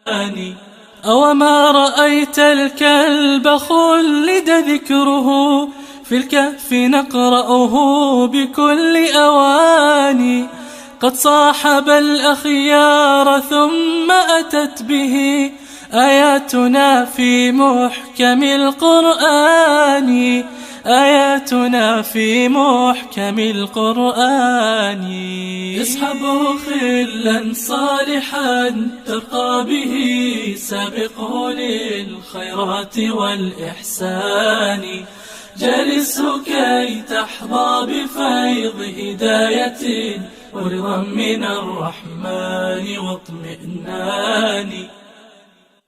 أوما رأيت الكلب خلد ذكره في الكهف نقرأه بكل أواني قد صاحب الأخيار ثم أتت به آياتنا في محكم القرآن آياتنا في محكم القرآن اصحبه خلا صالحا ترقى به سابقه للخيرات والإحسان جلسه كي تحظى بفيض هداية ورضا من الرحمن واطمئنان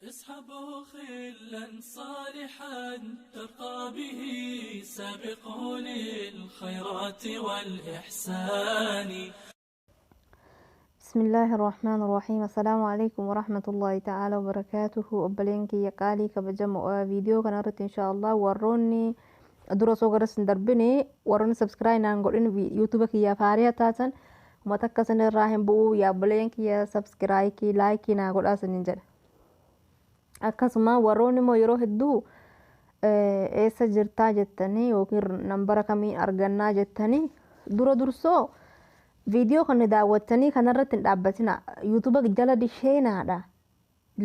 اصحبه خلا صالحا ترقى به سابقه للخيرات والإحسان. بسم الله الرحمن الرحيم. السلام عليكم ورحمة الله تعالى وبركاته. Obboleen kiyya qaalii kabajamoo, viidiyoo kanarratti insha Allah warroonni dura osoo garas hin darbine, warroonni subscribe naan godhin, YouTube kiyyaaf haariyaa taatan, uummata akka isin irraa hin bu'u. Yaa obboleen kiyya, subscribe, like naa godhaa isiniin jedha. Akkasuma warroonni immoo yeroo hedduu eessa jirtaa jettanii yookiin nambara kamiin argannaa jettanii, dura dursoo viidiyoo kana daawwattanii kanarratti hin dhaabbatina. YouTube jala disheenaadha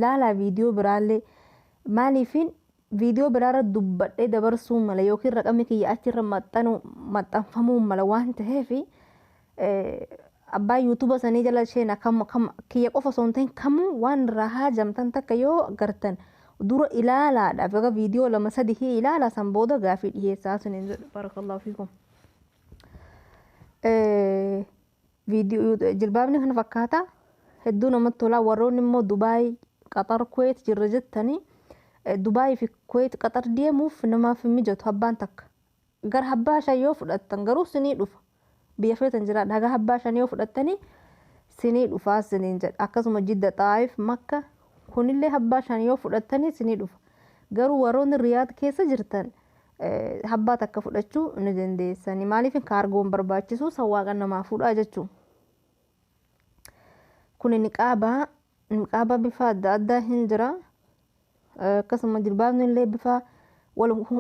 laalaa viidiyoo biraallee. Maaliifin viidiyoo biraarra dubbadhee dabarsuu mala yookiin raqamni kiyya achirra maxxanuu maxxanfamuu mala waan ta'eef, abbaa YouTube sanii jala sheena. Kam kiyya qofa osoo hin ta'in, kamuu waan irraa haajamtan takka yoo gartan dura ilaalaadha. Baga viidiyoo lama sadii ilaala, san booda gaafii dhiyeessaa suniin jedhu. Barakallahu fiikum. Viidiyoo jilbaabni kana fakkaata, hedduu namatti tola. Warroonni immoo Dubaay, Qaxar, Kuweet jirra jettanii, Dubaayii fi Kuweet, Qaxar deemuuf namaaf hin mijatu. Habbaan takka gara habbaa 5 yoo fudhattan garuu sinii dhufa. Biyya feetan jiraadha, haga habbaa 5 yoo fudhattanii sinii dhufaa siniin jedha. Akkasuma Jidda, Xaayif, Makka kunillee habbaa 5 yoo fudhattanii sinii dhufa. Garuu warroonni Riyaad keessa jirtan habbaa takka fudhachuu ni dandeessani. Maaliif kaargoon barbaachisu sawwaaqa namaa fuudhaa jechuun. Kuni niqaabaa, niqaaba bifa adda addaa hin jira. Akkasuma jilbaabni illee bifa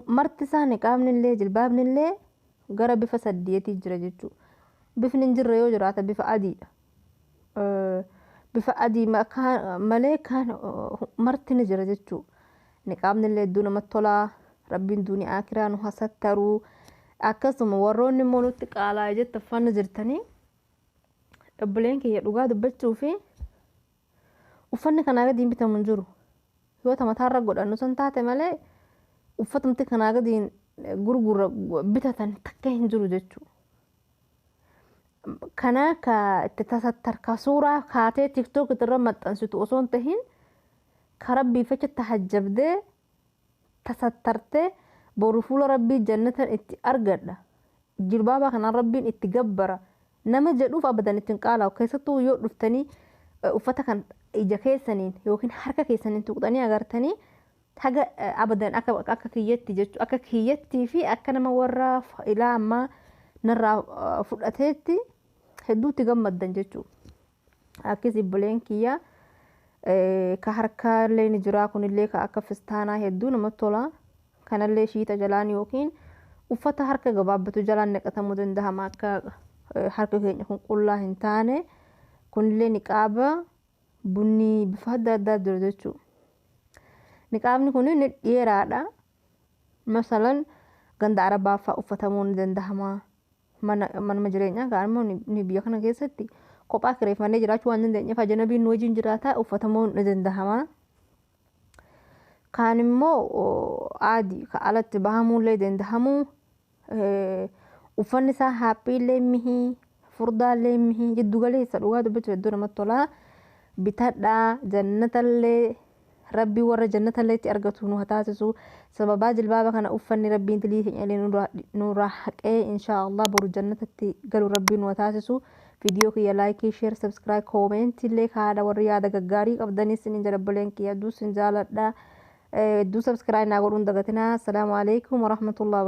marti isaa, niqaabni illee jilbaabni illee gara bifa saddeetii jira jechuudha. Bifni hin jirre yoo jiraate bifa adiidha. Bifa adii malee kaan marti ni jira jechuudha. Niqaabni illee hedduu namatti tolaa. Rabbiin duniyaa akiraa nu hasattaruu. Akkasuma warroonni immoo nutti qaala'e jette uffanni jirtanii, obboleen kiyya, dhugaa dubbachuu fi uffanni kanaa gadiin bitamu hin jiru. Yoo ta mataarra godhannu san taate malee, uffatumti kanaa gadiin gurgura bitatan takka hin jiru jechuudha. Kana ka itti tasattar, ka suuraa kaatee TikTok irra maxxansitu osoo hin tahin, ka rabbiif jecha tahajjabdee tasattartee boru fuula rabbii jannatan itti argadha. Jilbaaba kanaan rabbiin itti gabbara nama jedhuuf abadan ittiin qaalaa'u. Keessattuu yoo dhuftanii uffata kan ija keessaniin yookiin harka keessaniin tuqxanii agartanii, haga abadan akka kiyyatti jechuudha. Akka kiyyattii fi akka nama warra ilaa ammaa narraa fudhateetti hedduutti gammaddan jechuudha. Akkis obboleen kiyya, ka harkaallee ni jira. Kunillee ka akka fistaanaa hedduu namatti tola. Kanallee shiixa jalaan yookiin uffata harka gabaabbatu jalaan naqatamuu danda'ama, akka harka keenya kun qullaa hin taane. Kunillee niqaaba bunni bifa adda addaa jira jechuudha. Niqaabni kun ni dheeraadha. Masalan ganda arabaa fa'aa uffatamuu ni danda'ama. Mana manuma jireenyaa kaan immoo ni biyya kana keessatti kophaa kireeffannee jiraachuu waan dandeenyeef, ajanabiin nu wajjin jiraata, uffatamuu ni danda'ama. Kaan immoo adii ka alatti bahamuullee danda'amu. Uffanni isaa haaphiillee mihii, furdaallee mihii, jiddu galeessa. Dhugaa dubbachuu hedduu namatti tola. Bitadhaa, jannatallee rabbii warra jannatallee itti argatu nu haa taasisu. Sababaa jilbaaba kana uffanni rabbiin tilii keenya illee nurraa haqee, insha Allah boru jannatatti galu rabbiin nu haa taasisu. Viidiyoo kiyya like, share, subscribe, comment illee kaadha. Warri yaada gaggaarii qabdanis isinin jedha. Obboleen kiyya, hedduu isin jaaladha. Hedduu subscribe naa godhuun dagatinaa. Assalaamu alaikum warahmatullahi.